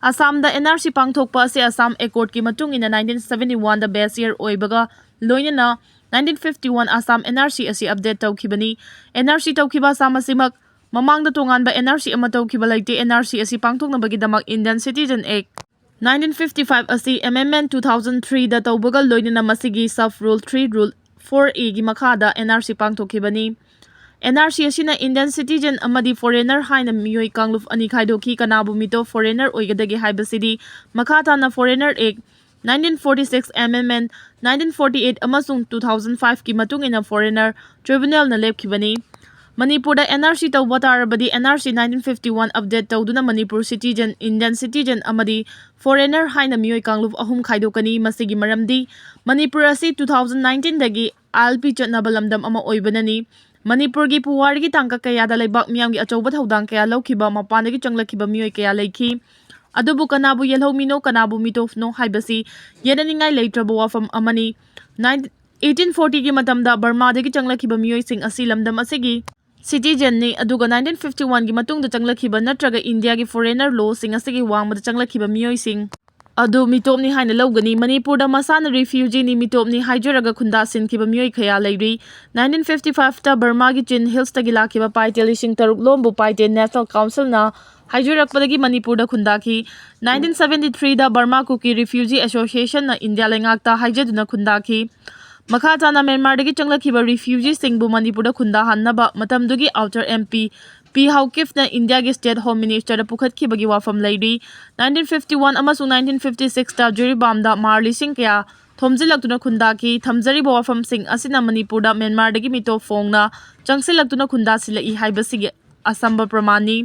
ꯑꯁꯥꯝꯗ ꯑꯦꯟ ꯑꯥꯔ ꯁꯤ ꯄꯥꯡꯊꯣꯛꯄ ꯑꯁꯤ ꯑꯁꯥꯝ accordꯀꯤ ꯃꯇꯨꯡ ꯏꯟꯅ nineteen seventy one ꯗ base year ꯑꯣꯏꯕꯒ ꯂꯣꯏꯅꯅ nineteen fifty one ꯑꯁꯥꯝ ꯑꯦꯟ ꯑꯥꯔ ꯁꯤ ꯑꯁꯤ update ꯇꯧꯈꯤꯕꯅꯤ꯫ ꯑꯦꯟ ꯑꯥꯔ ꯁꯤ ꯇꯧꯈꯤꯕ ꯑꯁꯥꯝ ꯑꯁꯤꯃꯛ ꯃꯃꯥꯡꯗ ꯇꯣꯉꯥꯟꯕ ꯑꯦꯟ ꯑꯥꯔ ꯁꯤ ꯑꯃ ꯇꯧꯈꯤꯕ ꯂꯩꯇꯦ꯫ ꯑꯦꯟ ꯑꯥꯔ ꯁꯤ ꯑꯁꯤ ꯄꯥꯡꯊꯣꯛꯅꯕꯒꯤꯗꯃꯛ Indian Citizen Act nineteen fifty five ꯑꯁꯤ amendment two thousand three ꯗ ꯇꯧꯕꯒ ꯂꯣꯏꯅꯅ ꯃꯁꯤꯒꯤ sub rule three, rule four A ꯒꯤ ꯃꯈꯥꯗ ꯑꯦꯟ ꯑꯥꯔ ꯁꯤ ꯄꯥꯡꯊꯣꯛꯈꯤꯕꯅꯤ꯫ ꯑꯦꯟ ꯑꯥꯔ ꯁꯤ ꯑꯁꯤꯅ Indian citizen ꯑꯃꯗꯤ foreigner ꯍꯥꯏꯅ ꯃꯤꯑꯣꯏ ꯀꯥꯡꯂꯨꯞ ꯑꯅꯤ ꯈꯥꯏꯗꯣꯛꯈꯤ꯫ ꯀꯅꯥꯕꯨ ꯃꯤꯇꯣꯞ foreigner ꯑꯣꯏꯒꯗꯒꯦ ꯍꯥꯏꯕꯁꯤꯗꯤ ꯃꯈꯥ ꯇꯥꯅ Foreigner Act nineteen forty six amendment, nineteen forty eight ꯑꯃꯁꯨꯡ two thousand five ꯀꯤ ꯃꯇꯨꯡ ꯏꯟꯅ foreigner tribunalꯅ ꯂꯦꯞꯈꯤꯕꯅꯤ꯫ ꯃꯅꯤꯄꯨꯔꯗ ꯑꯦꯟ ꯑꯥꯔ ꯁꯤ ꯇꯧꯕ ꯇꯥꯔꯕꯗꯤ N R C nineteen fifty one update ꯇꯧꯗꯨꯅ ꯃꯅꯤꯄꯨꯔ citizen, Indian citizen ꯑꯃꯗꯤ foreigner ꯍꯥꯏꯅ ꯃꯤꯑꯣꯏ ꯀꯥꯡꯂꯨꯞ ꯑꯍꯨꯝ ꯈꯥꯏꯗꯣꯛꯀꯅꯤ꯫ ꯃꯁꯤꯒꯤ ꯃꯔꯝꯗꯤ ꯃꯅꯤꯄꯨꯔ ꯑꯁꯤ two thousand nineteen ꯗꯒꯤ ꯑꯥꯏ ꯑꯦꯜ ꯄꯤ ꯆꯠꯅꯕ ꯂꯝꯗꯝ ꯑꯃ ꯑꯣꯏꯕꯅꯅꯤ꯫ ꯃꯅꯤꯄꯨꯔꯒꯤ ꯄꯨꯋꯥꯔꯤꯒꯤ ꯇꯥꯡꯀꯛ ꯀꯌꯥꯗ ꯂꯩꯕꯥꯛ ꯃꯤꯌꯥꯝꯒꯤ ꯑꯆꯧꯕ ꯊꯧꯗꯥꯡ ꯀꯌꯥ ꯂꯧꯈꯤꯕ, ꯃꯄꯥꯟꯗꯒꯤ ꯆꯪꯂꯛꯈꯤꯕ ꯃꯤꯑꯣꯏ ꯀꯌꯥ ꯂꯩꯈꯤ꯫ ꯑꯗꯨꯕꯨ ꯀꯅꯥꯕꯨ ꯌꯦꯜꯍꯧꯃꯤꯅꯣ, ꯀꯅꯥꯕꯨ ꯃꯤꯇꯣꯞꯅꯣ ꯍꯥꯏꯕꯁꯤ ꯌꯦꯠꯅꯅꯤꯡꯉꯥꯏ ꯂꯩꯇ꯭ꯔꯕ ꯋꯥꯐꯝ ꯑꯃꯅꯤ꯫ Nine-, eighteen forty ꯒꯤ ꯃꯇꯝꯗ ꯕꯔꯃꯥꯗꯒꯤ ꯆꯪꯂꯛꯈꯤꯕ ꯃꯤꯑꯣꯏꯁꯤꯡ ꯑꯁꯤ ꯂꯝꯗꯝ ꯑꯁꯤꯒꯤ citizenꯅꯤ, ꯑꯗꯨꯒ nineteen fifty one ꯒꯤ ꯃꯇꯨꯡꯗ ꯆꯪꯂꯛꯈꯤꯕ ꯅꯠꯇ꯭ꯔꯒ ꯏꯟꯗꯤꯌꯥꯒꯤ foreigner lawꯁꯤꯡ ꯑꯁꯤꯒꯤ ꯋꯥꯡꯃꯗ ꯆꯪꯂꯛꯈꯤꯕ ꯃꯤꯑꯣꯏꯁꯤꯡ ꯑꯗꯨ ꯃꯤꯇꯣꯞꯅꯤ ꯍꯥꯏꯅ ꯂꯧꯒꯅꯤ꯫ ꯃꯅꯤꯄꯨꯔꯗ ꯃꯁꯥꯅ refugeeꯅꯤ, ꯃꯤꯇꯣꯞꯅꯤ ꯍꯥꯏꯖꯔꯒ ꯈꯨꯟꯗꯥ ꯁꯤꯟꯈꯤꯕ ꯃꯤꯑꯣꯏ ꯀꯌꯥ ꯂꯩꯔꯤ꯫ Nineteen fifty five ꯇ ꯕꯔꯃꯥꯒꯤ ꯆꯤꯟ ꯍꯤꯜꯁꯇꯒꯤ ꯂꯥꯛꯈꯤꯕ ꯄꯥꯏꯇꯦ ꯂꯤꯁꯤꯡ ꯇꯔꯨꯛ ꯂꯣꯝꯕꯨ ꯄꯥꯏꯇꯦ National Councilꯅ ꯍꯥꯏꯖꯔꯛꯄꯗꯒꯤ ꯃꯅꯤꯄꯨꯔꯗ ꯈꯨꯟꯗꯥꯈꯤ꯫ Nineteen seventy three ꯗ Burma Kuki Refugee Associationꯅ ꯏꯟꯗꯤꯌꯥ ꯂꯩꯉꯥꯛꯇ ꯍꯥꯏꯖꯗꯨꯅ ꯈꯨꯟꯗꯥꯈꯤ꯫ ꯃꯈꯥ ꯇꯥꯅ ꯃ꯭ꯌꯥꯟꯃꯥꯔꯗꯒꯤ ꯆꯪꯂꯛꯈꯤꯕ refugeeꯁꯤꯡꯕꯨ ꯃꯅꯤꯄꯨꯔꯗ ꯈꯨꯟꯗꯥꯍꯟꯅꯕ ꯃꯇꯝꯗꯨꯒꯤ outer M P ꯄꯤ ꯍꯥꯎꯀꯤꯞꯅ ꯏꯟꯗꯤꯌꯥꯒꯤ State Home Ministerꯗ ꯄꯨꯈꯠꯈꯤꯕꯒꯤ ꯋꯥꯐꯝ ꯂꯩꯔꯤ꯫ Nineteen fifty one ꯑꯃꯁꯨꯡ nineteen fifty sixꯇ ꯖꯤꯔꯤꯕꯥꯝꯗ ꯃꯍꯥꯔ ꯂꯤꯁꯤꯡ ꯀꯌꯥ ꯊꯣꯝꯖꯤꯜꯂꯛꯇꯨꯅ ꯈꯨꯟꯗꯥꯈꯤ꯫ ꯊꯝꯖꯔꯤꯕ ꯋꯥꯐꯝꯁꯤꯡ ꯑꯁꯤꯅ ꯃꯅꯤꯄꯨꯔꯗ ꯃ꯭ꯌꯥꯟꯃꯥꯔꯗꯒꯤ ꯃꯤꯇꯣꯞ ꯐꯣꯡꯅ ꯆꯪꯁꯤꯜꯂꯛꯇꯨꯅ ꯈꯨꯟꯗꯥꯁꯤꯜꯂꯛꯏ ꯍꯥꯏꯕꯁꯤꯒꯤ ꯑꯁꯝꯕ ꯄ꯭ꯔꯃꯥꯟꯅꯤ꯫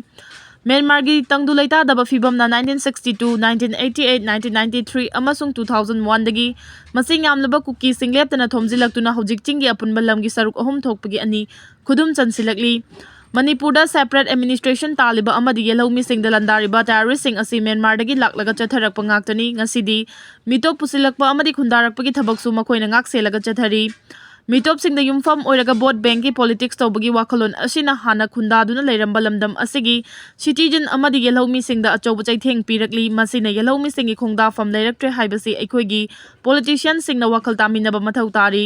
ꯃ꯭ꯌꯥꯟꯃꯥꯔꯒꯤ ꯇꯪꯗꯨ ꯂꯩꯇꯥꯗꯕ ꯐꯤꯕꯝꯅ nineteen sixty two, nineteen eighty eight, nineteen ninety three ꯑꯃꯁꯨꯡ two thousand oneꯗꯒꯤ ꯃꯁꯤꯡ ꯌꯥꯝꯂꯕ ꯀꯨꯀꯤꯁꯤꯡ ꯂꯦꯞꯇꯅ ꯊꯣꯝꯖꯤꯜꯂꯛꯇꯨꯅ ꯍꯧꯖꯤꯛ ꯆꯤꯡꯒꯤ ꯑꯄꯨꯟꯕ ꯂꯝꯒꯤ ꯁꯔꯨꯛ ꯑꯍꯨꯝ ꯊꯣꯛꯄꯒꯤ ꯑꯅꯤ ꯈꯨꯗꯨꯝ ꯆꯟꯁꯤꯜꯂꯛꯂꯤ꯫ ꯃꯅꯤꯄꯨꯔꯗ separate administration ꯇꯥꯜꯂꯤꯕ ꯑꯃꯗꯤ ꯌꯦꯜꯍꯧꯃꯤꯁꯤꯡꯗ ꯂꯥꯟꯗꯥꯔꯤꯕ terroristꯁꯤꯡ ꯑꯁꯤ ꯃ꯭ꯌꯥꯟꯃꯥꯔꯗꯒꯤ ꯂꯥꯛꯂꯒ ꯆꯠꯊꯔꯛꯄ ꯉꯥꯛꯇꯅꯤ꯫ ꯉꯁꯤꯗꯤ ꯃꯤꯇꯣꯞ ꯄꯨꯁꯤꯜꯂꯛꯄ ꯑꯃꯗꯤ ꯈꯨꯟꯗꯥꯔꯛꯄꯒꯤ ꯊꯕꯛꯁꯨ ꯃꯈꯣꯏꯅ ꯉꯥꯛ ꯁꯦꯜꯂꯒ ꯆꯠꯊꯔꯤ꯫ ꯃꯤꯇꯣꯞꯁꯤꯡꯗ ꯌꯨꯝꯐꯝ ꯑꯣꯏꯔꯒ vote bankꯀꯤ politics ꯇꯧꯕꯒꯤ ꯋꯥꯈꯜꯂꯣꯟ ꯑꯁꯤꯅ ꯍꯥꯟꯅ ꯈꯨꯟꯗꯥꯗꯨꯅ ꯂꯩꯔꯝꯕ ꯂꯝꯗꯝ ꯑꯁꯤꯒꯤ citizen ꯑꯃꯗꯤ ꯌꯦꯜꯍꯧꯃꯤꯁꯤꯡꯗ ꯑꯆꯧꯕ ꯆꯩꯊꯦꯡ ꯄꯤꯔꯛꯂꯤ꯫ ꯃꯁꯤꯅ ꯌꯦꯜꯍꯧꯃꯤꯁꯤꯡꯒꯤ ꯈꯣꯡꯗꯥꯐꯝ ꯂꯩꯔꯛꯇ꯭ꯔꯦ ꯍꯥꯏꯕꯁꯤ ꯑꯩꯈꯣꯏꯒꯤ politicianꯁꯤꯡꯅ ꯋꯥꯈꯜ ꯇꯥꯃꯤꯟꯅꯕ ꯃꯊꯧ ꯇꯥꯔꯤ꯫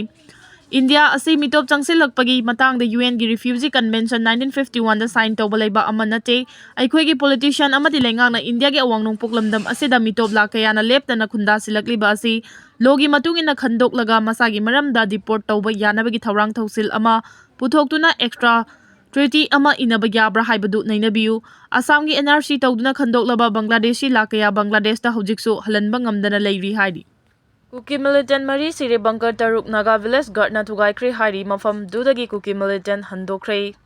ꯏꯟꯗꯤꯌꯥ ꯑꯁꯤ ꯃꯤꯇꯣꯞ ꯆꯪꯁꯤꯜꯂꯛꯄꯒꯤ ꯃꯇꯥꯡꯗ UNꯒꯤ Refugee Convention nineteen fifty oneꯗ sign ꯇꯧꯕ ꯂꯩꯕꯥꯛ ꯑꯃ ꯅꯠꯇꯦ꯫ ꯑꯩꯈꯣꯏꯒꯤ politician ꯑꯃꯗꯤ ꯂꯩꯉꯥꯛꯅ ꯏꯟꯗꯤꯌꯥꯒꯤ ꯑꯋꯥꯡ ꯅꯣꯡꯄꯣꯛ ꯂꯝꯗꯝ ꯑꯁꯤꯗ ꯃꯤꯇꯣꯞ ꯂꯥꯛ ꯀꯌꯥꯅ ꯂꯦꯞꯇꯅ ꯈꯨꯟꯗꯥꯁꯤꯜꯂꯛꯂꯤꯕ ꯑꯁꯤ lawꯒꯤ ꯃꯇꯨꯡ ꯏꯟꯅ ꯈꯟꯗꯣꯛꯂꯒ ꯃꯁꯥꯒꯤ ꯃꯔꯝꯗ deport ꯇꯧꯕ ꯌꯥꯅꯕꯒꯤ ꯊꯧꯔꯥꯡ ꯊꯧꯁꯤꯜ ꯑꯃ ꯄꯨꯊꯣꯛꯇꯨꯅ extra treaty ꯑꯃ ꯏꯅꯕ ꯌꯥꯕ꯭ꯔꯥ ꯍꯥꯏꯕꯗꯨ ꯅꯩꯅꯕꯤꯌꯨ꯫ ꯑꯁꯥꯝꯒꯤ NRC ꯇꯧꯗꯨꯅ ꯈꯟꯗꯣꯛꯂꯕ ꯕꯪꯒ꯭ꯂꯥꯗꯦꯁꯤ ꯂꯥꯛ ꯀꯌꯥ ꯕꯪꯒ꯭ꯂꯥꯗꯦꯁꯇ ꯍꯧꯖꯤꯛꯁꯨ ꯍꯜꯍꯟꯕ ꯉꯝꯗꯅ ꯂꯩꯔꯤ ꯍꯥꯏꯔꯤ꯫ ꯀꯨꯀꯤ militant ꯃꯔꯤ ꯁꯤꯔꯦ, bunker ꯇꯔꯨꯛ Naga village guardꯅ ꯊꯨꯒꯥꯏꯈ꯭ꯔꯦ ꯍꯥꯏꯔꯤ꯫ ꯃꯐꯝꯗꯨꯗꯒꯤ ꯀꯨꯀꯤ militant ꯍꯟꯗꯣꯛꯈ꯭ꯔꯦ꯫